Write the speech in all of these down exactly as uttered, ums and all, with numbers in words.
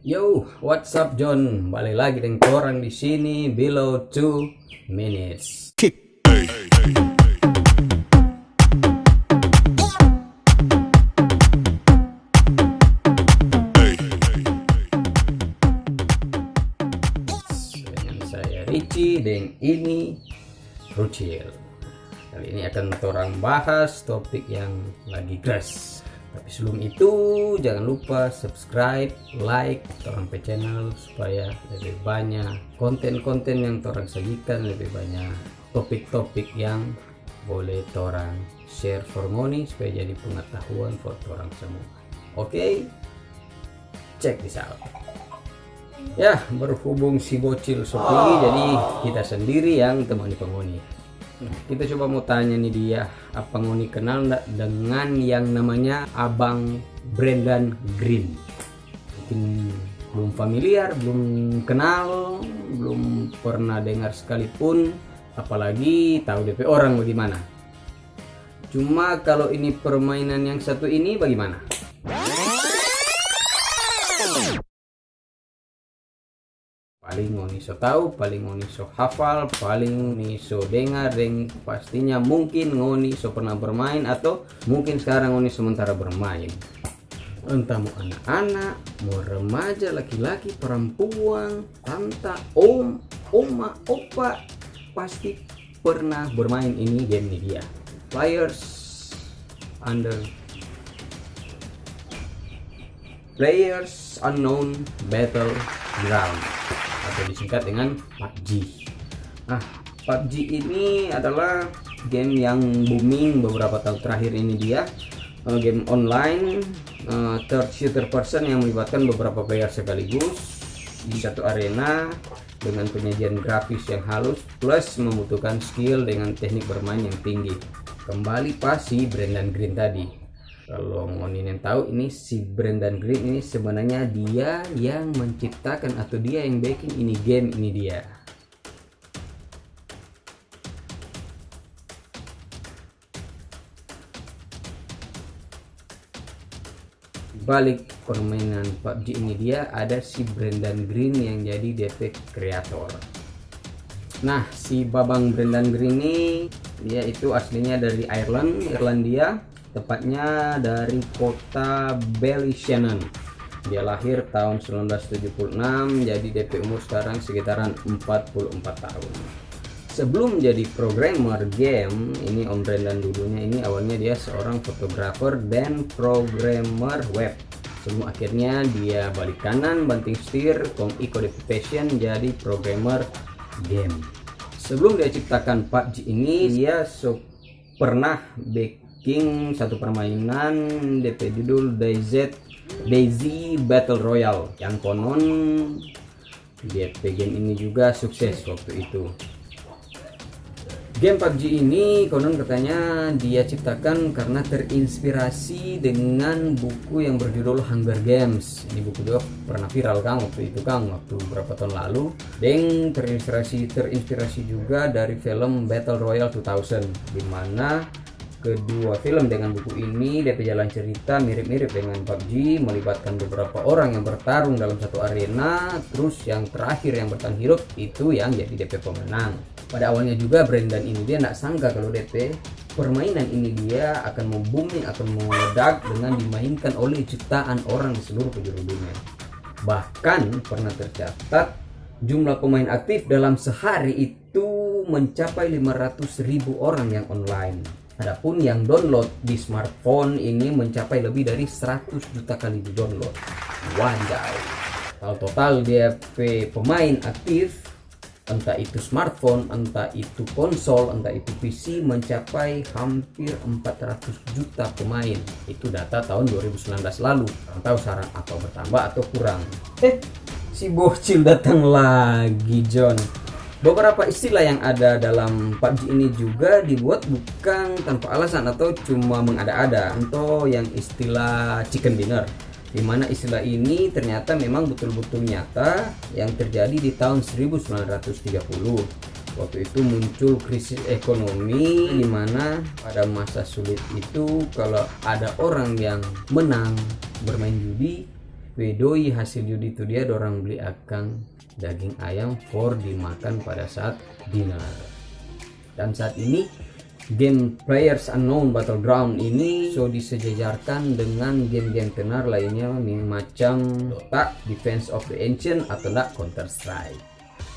Yo, what's up, John? Balik lagi deng torang di sini, below two minutes. Dengan saya Richie, deng ini Rucil. Kali ini akan torang bahas topik yang lagi gas. Tapi sebelum itu, jangan lupa subscribe, like torang pe channel supaya lebih banyak konten-konten yang torang sajikan, lebih banyak topik-topik yang boleh torang share for ngoni supaya jadi pengetahuan for torang semua. Oke, check this out. Ya, berhubung si bocil so pigi, jadi kita sendiri yang temani pa ngoni. Kita coba mo tanya ni dia, apa ngoni kenal ndak dengan yang namanya Abang Brendan Green? Mungkin belum familiar, belum kenal, belum pernah dengar sekalipun, apalagi tahu depe orang bagimana. Cuma kalau ini permainan yang satu ini bagimana? Paling ngoni so tau, paling ngoni so hafal, paling ngoni so dengar, deng pastinya mungkin ngoni so pernah bermain atau mungkin sekarang ngoni sementara bermain. Entah mo anak-anak, mo remaja, laki-laki, perempuan, tanta, om, oma, opa, pasti pernah bermain ini game ni dia. Players under Players Unknown Battleground atau disingkat dengan pubg. Nah, pubg ini adalah game yang booming beberapa tahun terakhir ini dia. Eh, game online, eh, third shooter person yang melibatkan beberapa player sekaligus di satu arena dengan penyajian grafis yang halus plus membutuhkan skill dengan teknik bermain yang tinggi. Kembali pa si Brendan Green tadi. Kalau ngoni neng tahu, ini si Brendan Green ini sebenarnya dia yang menciptakan atau dia yang bikin ini game ini dia. Balik permainan pubg ini dia ada si Brendan Green yang jadi depe kreator. Nah, si Babang Brendan Green ini dia itu aslinya dari Ireland, Irlandia, tepatnya dari kota Ballyshannon. Dia lahir tahun sembilan belas tujuh puluh enam, jadi depe umur sekarang sekitaran empat puluh empat tahun. Sebelum jadi programmer game, ini Om Brendan dulunya ini awalnya dia seorang fotografer dan programmer web. Sebelum akhirnya dia balik kanan, banting setir, kong iko depe passion jadi programmer game. Sebelum dia ciptakan pubg ini, dia so pernah bikin satu permainan depe judul DayZ, DayZ Battle Royale yang konon depe game ini juga sukses waktu itu. Game pubg ini konon katanya dia ciptakan karena terinspirasi dengan buku yang berjudul Hunger Games. Ini buku juga pernah viral kan waktu itu kan, waktu berapa tahun lalu. Deng terinspirasi terinspirasi juga dari film Battle Royale two thousand, di mana kedua film dengan buku ini, depe jalan cerita mirip-mirip dengan pubg, melibatkan beberapa orang yang bertarung dalam satu arena, terus yang terakhir yang bertahan hidup itu yang jadi depe pemenang. Pada awalnya juga Brendan ini dia ndak sangka kalau depe permainan ini dia akan mau booming, akan mau meledak dengan dimainkan oleh jutaan orang di seluruh penjuru dunia. Bahkan pernah tercatat jumlah pemain aktif dalam sehari itu mencapai lima ratus ribu orang yang online. Adapun yang download di smartphone ini mencapai lebih dari seratus juta kali di-download. Wadidaw. Kalau total dia pe pemain aktif, entah itu smartphone, entah itu konsol, entah itu P C, mencapai hampir empat ratus juta pemain. Itu data tahun dua ribu sembilan belas lalu. Kurang tahu sekarang apa bertambah atau kurang. Eh, si bocil datang lagi, John. Beberapa istilah yang ada dalam pubg ini juga dibuat bukan tanpa alasan atau cuma mengada-ada. Contoh yang istilah chicken dinner, di mana istilah ini ternyata memang betul-betul nyata yang terjadi di tahun seribu sembilan ratus tiga puluh. Waktu itu muncul krisis ekonomi, di mana pada masa sulit itu, kalau ada orang yang menang bermain judi, pe doi hasil judi tu dia dorang bli akang daging ayam for dimakan pada saat dinner. Dan saat ini game Players Unknown Battleground ini so disejajarkan dengan game-game tenar lainnya, ni macam Dota, Defense of the Ancient, atau ndak Counter Strike.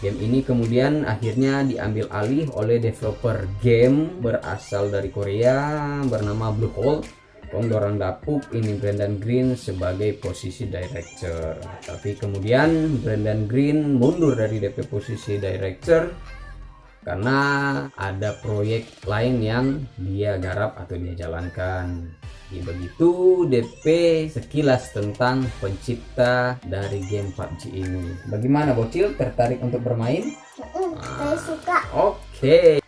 Game ini kemudian akhirnya diambil alih oleh developer game berasal dari Korea bernama Bluehole. Kong dorang dapuk ini Brendan Greene sebagai posisi director. Tapi kemudian Brendan Greene mundur dari depe posisi director karena ada proyek lain yang dia garap atau dia jalankan. Jadi begitu depe sekilas tentang pencipta dari game PUBG ini. Bagaimana, Bocil, tertarik untuk bermain? Mm-mm, saya suka. Oke.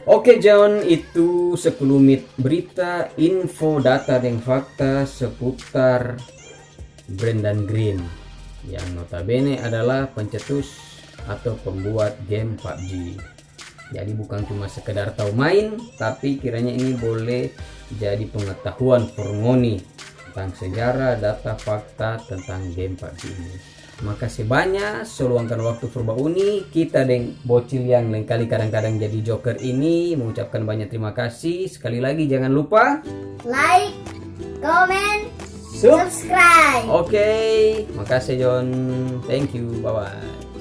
Oke, John, itu sekelumit berita, info, data, deng fakta seputar Brendan Greene yang notabene adalah pencetus atau pembuat game PUBG. Jadi bukan cuma sekedar tahu main, tapi kiranya ini boleh jadi pengetahuan for ngoni tentang sejarah, data, fakta tentang game PUBG ini. Makase banya so luangkan waktu for bauni. Kita deng Bocil yang lengkali kadang-kadang jadi joker ini mengucapkan banyak terima kasih. Sekali lagi, jangan lupa Like, comment, sub. Subscribe. Oke, makase, John. Thank you. Bye bye.